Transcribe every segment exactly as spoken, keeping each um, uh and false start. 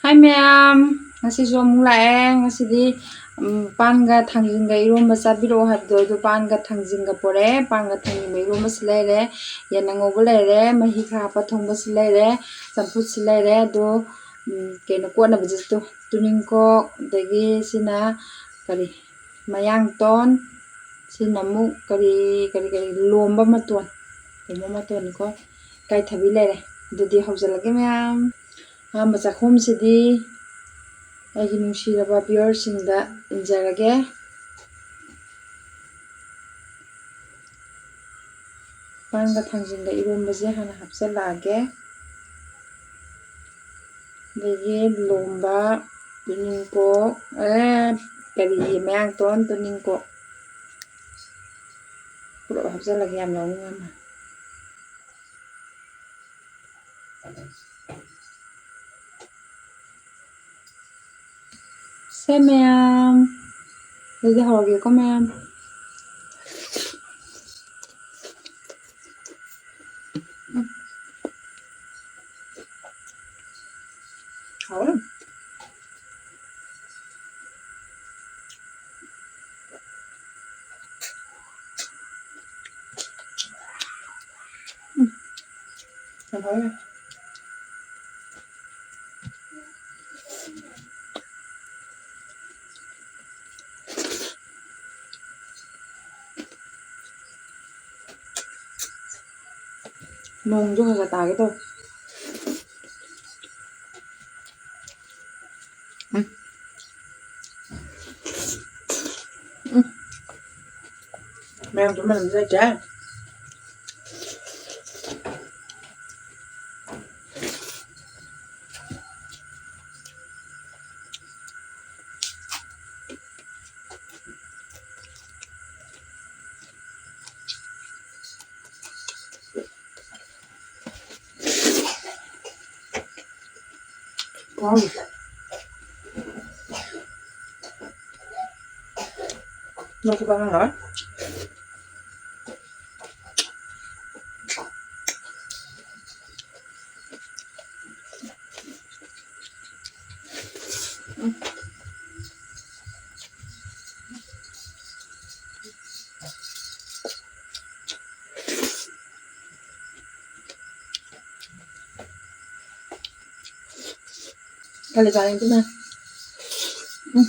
ꯍꯥꯏ ꯃꯌꯥꯝ, ꯉꯁꯤꯁꯨ ꯑꯃꯨꯛ ꯂꯥꯛꯑꯦ꯫ ꯉꯁꯤꯗꯤ, ꯎꯝ, ꯄꯥꯟꯒ ꯊꯥꯡꯖꯤꯡꯒ ꯏꯔꯣꯝꯕ ꯆꯥꯕꯤꯔꯛꯑꯣ ꯍꯥꯏꯕꯗꯣ, ꯑꯗꯨ ꯄꯥꯟꯒ ꯊꯥꯡꯖꯤꯡꯒ ꯄꯣꯔꯛꯑꯦ꯫ ꯄꯥꯟꯒ ꯊꯥꯡꯖꯤꯡꯒ ꯏꯔꯣꯝꯕꯁꯨ ꯂꯩꯔꯦ, ꯌꯦꯟ ꯑꯉꯧꯕ ꯂꯩꯔꯦ, ꯃꯍꯤ ꯈꯔ ꯍꯥꯞꯄ ꯊꯣꯡꯕꯁꯨ ꯂꯩꯔꯦ, ꯆꯝꯐꯨꯠꯁꯨ ꯂꯩꯔꯦ꯫ ꯑꯗꯣ, ꯎꯝ, ꯀꯩꯅꯣ ꯀꯣꯠꯅꯕꯁꯤꯁꯨ, ꯇꯨꯅꯤꯡꯀꯣꯛ, ꯑꯗꯒꯤ ꯁꯤꯅ ꯀꯔꯤ, ꯃꯌꯥꯡꯇꯣꯟ, ꯁꯤꯅ ꯑꯃꯨꯛ ꯀꯔꯤ, ꯀꯔꯤ, ꯀꯔꯤ, ꯂꯣꯝꯕ ꯃꯇꯣꯟ, ꯂꯣꯝꯕ ꯃꯇꯣꯟꯅꯤꯀꯣ꯫ ꯏꯀꯥꯏꯊꯕꯤ ꯂꯩꯔꯦ꯫ ꯑꯗꯨꯗꯤ ꯍꯧꯖꯤꯜꯂꯒꯦ ꯃꯌꯥꯝ꯫ ꯑꯍꯥꯟꯕ ꯆꯥꯛꯈꯨꯝꯁꯤꯗꯤ ꯑꯩꯒꯤ ꯅꯨꯡꯁꯤꯔꯕ viewerꯁꯤꯡꯗ ꯏꯟꯖꯔꯒꯦ꯫ ꯄꯥꯟꯒ ꯊꯥꯡꯖꯤꯡꯒ ꯏꯔꯣꯝꯕꯁꯦ ꯍꯥꯟꯅ ꯍꯥꯞꯆꯤꯜꯂꯛꯑꯒꯦ꯫ ꯑꯗꯒꯤ ꯂꯣꯝꯕ, ꯇꯨꯅꯤꯡꯀꯣꯛ, ꯑꯦ, ꯀꯔꯤ, ꯃꯌꯥꯡꯇꯣꯟ, ꯇꯨꯅꯤꯡꯀꯣꯛ ꯄꯨꯂꯞ ꯍꯥꯞꯆꯤꯜꯂꯒꯦ, ꯌꯥꯝ ꯌꯥꯎꯅꯤꯡꯉꯝꯃꯦ꯫ ꯁꯦ ꯃꯌꯥꯝ, ꯑꯗꯨꯗꯤ ꯍꯧꯔꯒꯦꯀꯣ ꯃꯌꯥꯝ꯫ ꯎꯝ꯫ ꯍꯥꯎꯋꯦ꯫ ꯎꯝ꯫ ꯌꯥꯝ ꯍꯥꯎꯋꯦ꯫ ꯅꯣꯡꯁꯨ ꯈꯔ ꯈꯔ ꯇꯥꯒꯦ ꯇꯧꯋꯦ꯫ ꯎꯝ꯫ ꯎꯝ꯫ ꯃꯌꯥꯝ ꯇꯨꯝꯍꯟꯕꯁꯨ ꯂꯩꯇꯦ꯫ ꯋꯥꯎ꯫ ꯅꯣꯛꯄ ꯉꯝꯃꯔꯣꯏ꯫ ꯀꯜꯂ ꯆꯥꯅꯤꯡꯗꯨꯅ꯫ ꯎꯝ꯫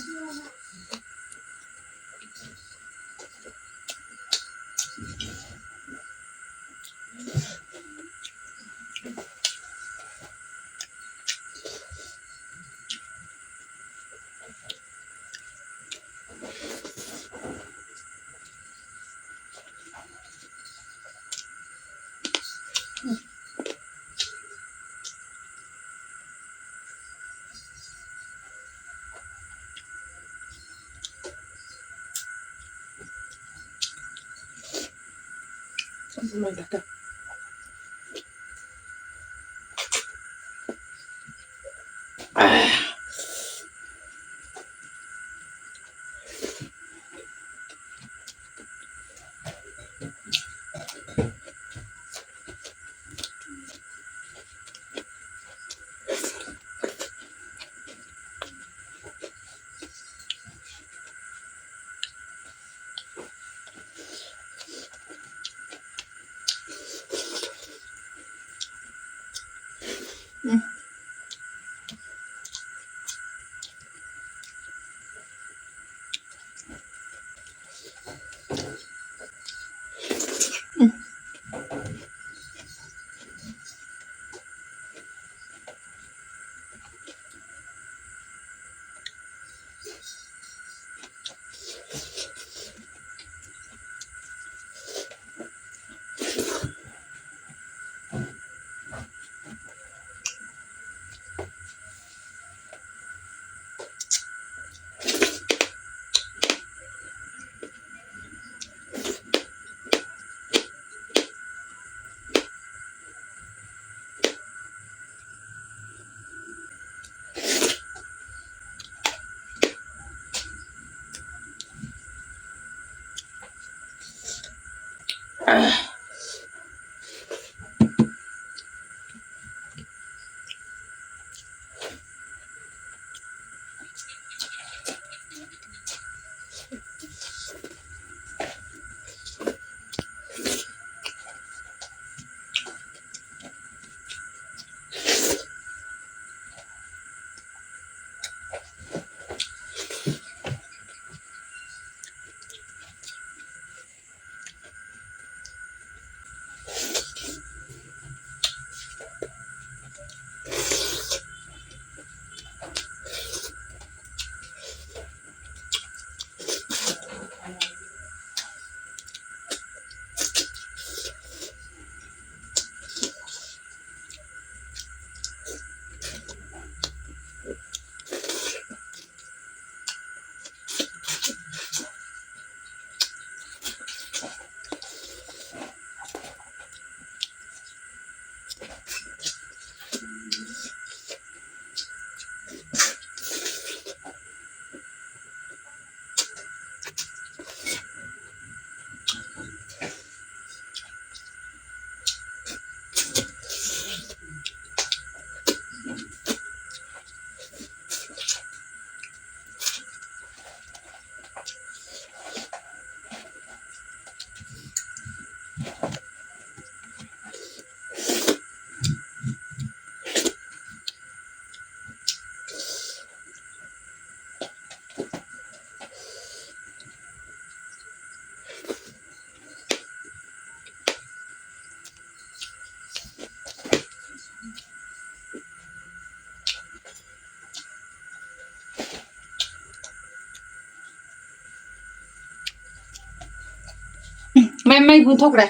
ꯃꯩ, ꯃꯩ ꯃꯨꯠꯊꯣꯛꯈ꯭ꯔꯦ꯫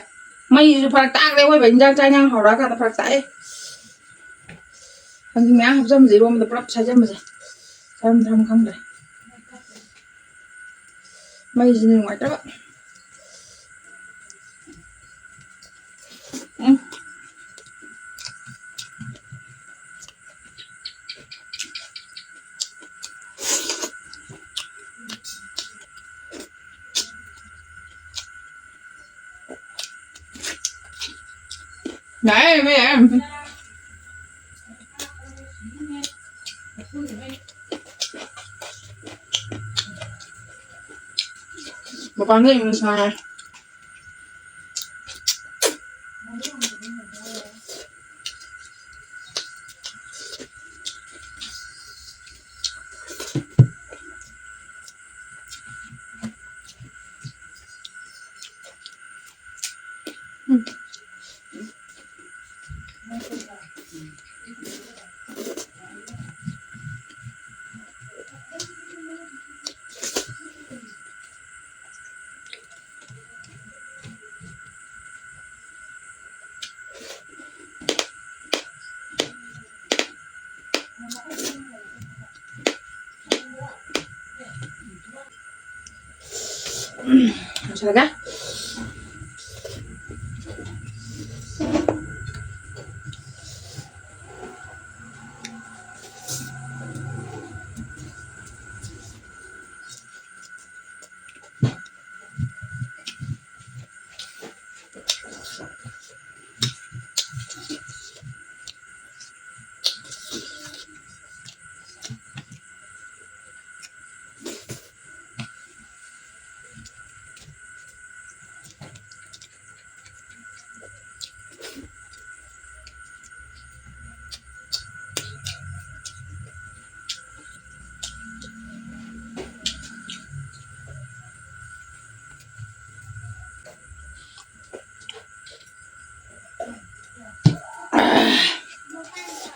ꯃꯩꯁꯤꯁꯨ ꯐꯔꯛ ꯇꯥꯈ꯭ꯔꯦ꯫ ꯑꯋꯣꯏꯕ ꯏꯟꯖꯥꯡ ꯆꯥꯛ ꯏꯟꯖꯥꯡ ꯍꯧꯔꯛꯑꯀꯥꯟꯗ ꯐꯔꯛ ꯇꯥꯛꯑꯦ꯫ ꯊꯥꯡꯖꯤꯡ ꯃꯌꯥꯝ ꯍꯥꯞꯆꯟꯕꯁꯦ, ꯏꯔꯣꯟꯕꯗ ꯄꯨꯂꯞ ꯁꯥꯏꯖꯟꯕꯁꯦ꯫ ꯆꯥꯔꯝ ꯆꯥꯔꯝ ꯈꯪꯗ꯭ꯔꯦ꯫ ꯃꯩꯁꯤꯅ ꯅꯨꯡꯉꯥꯏꯇꯕ꯫ ꯎꯝ꯫ ꯌꯥꯏꯌꯦ, ꯌꯥꯏꯌꯦ꯫ ꯃꯄꯥꯟꯗ ꯌꯦꯡꯉꯨ ꯁꯥꯏ꯫ ꯂꯣꯏꯁꯤꯜꯂꯒꯦ꯫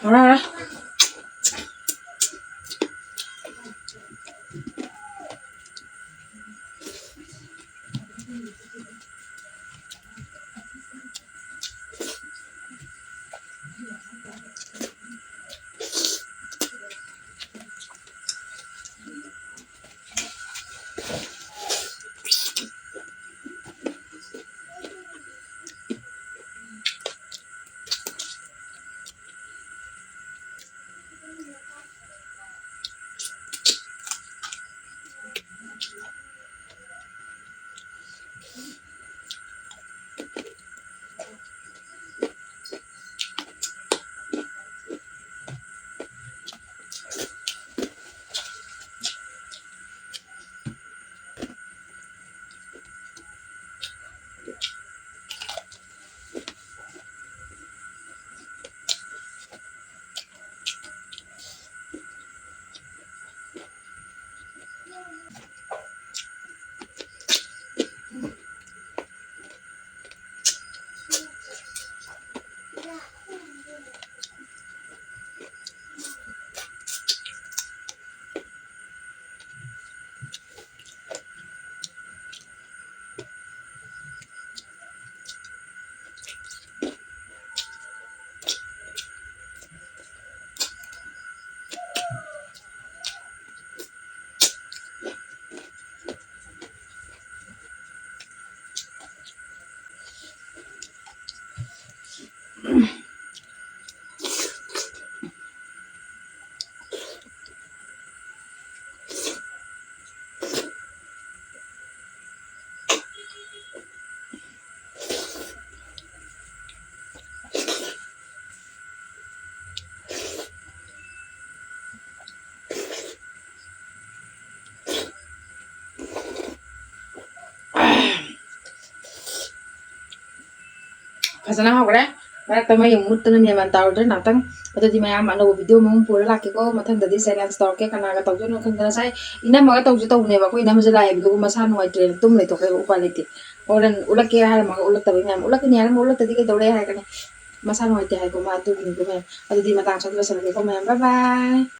ꯍꯧꯔꯦ, ꯍꯧꯔꯦ꯫ ꯐꯖꯅ ꯍꯧꯈ꯭ꯔꯦ꯫ ꯃꯔꯛꯇ ꯃꯩ ꯑꯃꯨꯛ ꯃꯨꯠꯇꯅ ꯃꯦꯟ ꯃꯥꯟ ꯇꯥꯔꯨꯗ꯭ꯔꯦ ꯉꯥꯛꯇꯪ꯫ ꯑꯗꯨꯗꯤ ꯃꯌꯥꯝ ꯑꯅꯧꯕ ꯚꯤꯗꯤꯑꯣ ꯑꯃꯃꯨꯛ ꯄꯨꯔ ꯂꯥꯛꯀꯦꯀꯣ꯫ ꯃꯊꯪꯗꯗꯤ ꯆꯦꯂꯦꯟꯖ ꯇꯧꯔꯛꯀꯦ꯫ ꯀꯅꯥꯒ ꯇꯧꯗꯣꯏꯅꯣ ꯈꯪꯗꯦ꯫ ꯉꯁꯥꯏ ꯏꯅꯝꯃꯒ ꯇꯧꯁꯦ ꯇꯧꯕꯅꯦꯕ꯫ ꯑꯩꯈꯣꯏ ꯏꯅꯝꯃꯁꯦ ꯂꯥꯛꯑꯦꯕ, ꯑꯗꯨꯒ ꯃꯁꯥ ꯅꯨꯡꯉꯥꯏꯇ꯭ꯔꯦꯅ ꯇꯨꯝ ꯂꯩꯊꯣꯛꯈ꯭ꯔꯦꯕ꯫ ꯎꯄꯥꯏ ꯂꯩꯇꯦ꯫ ꯍꯣꯔꯦꯟ ꯎꯠꯂꯛꯀꯦ ꯍꯥꯏꯔꯝꯃꯒ ꯎꯠꯂꯛꯇꯕꯩ ꯃꯌꯥꯝ ꯎꯠꯂꯛꯀꯅꯤ ꯍꯥꯏꯔꯝꯃꯒ ꯎꯠꯂꯛꯇꯗꯤ ꯀꯩꯗꯧꯔꯦ ꯍꯥꯏꯔꯛꯀꯅꯤ꯫ ꯃꯁꯥ ꯅꯨꯡꯉꯥꯏꯇꯦ ꯍꯥꯏꯀꯣ ꯃꯥ ꯑꯗꯨꯒꯤꯅꯤꯀꯣ ꯃꯌꯥꯝ꯫ ꯑꯗꯨꯗꯤ ꯃꯇꯥꯡ ꯆꯥꯗ ꯂꯣꯏꯁꯜꯂꯒꯦꯀꯣ ꯃꯌꯥꯝ, bye bye꯫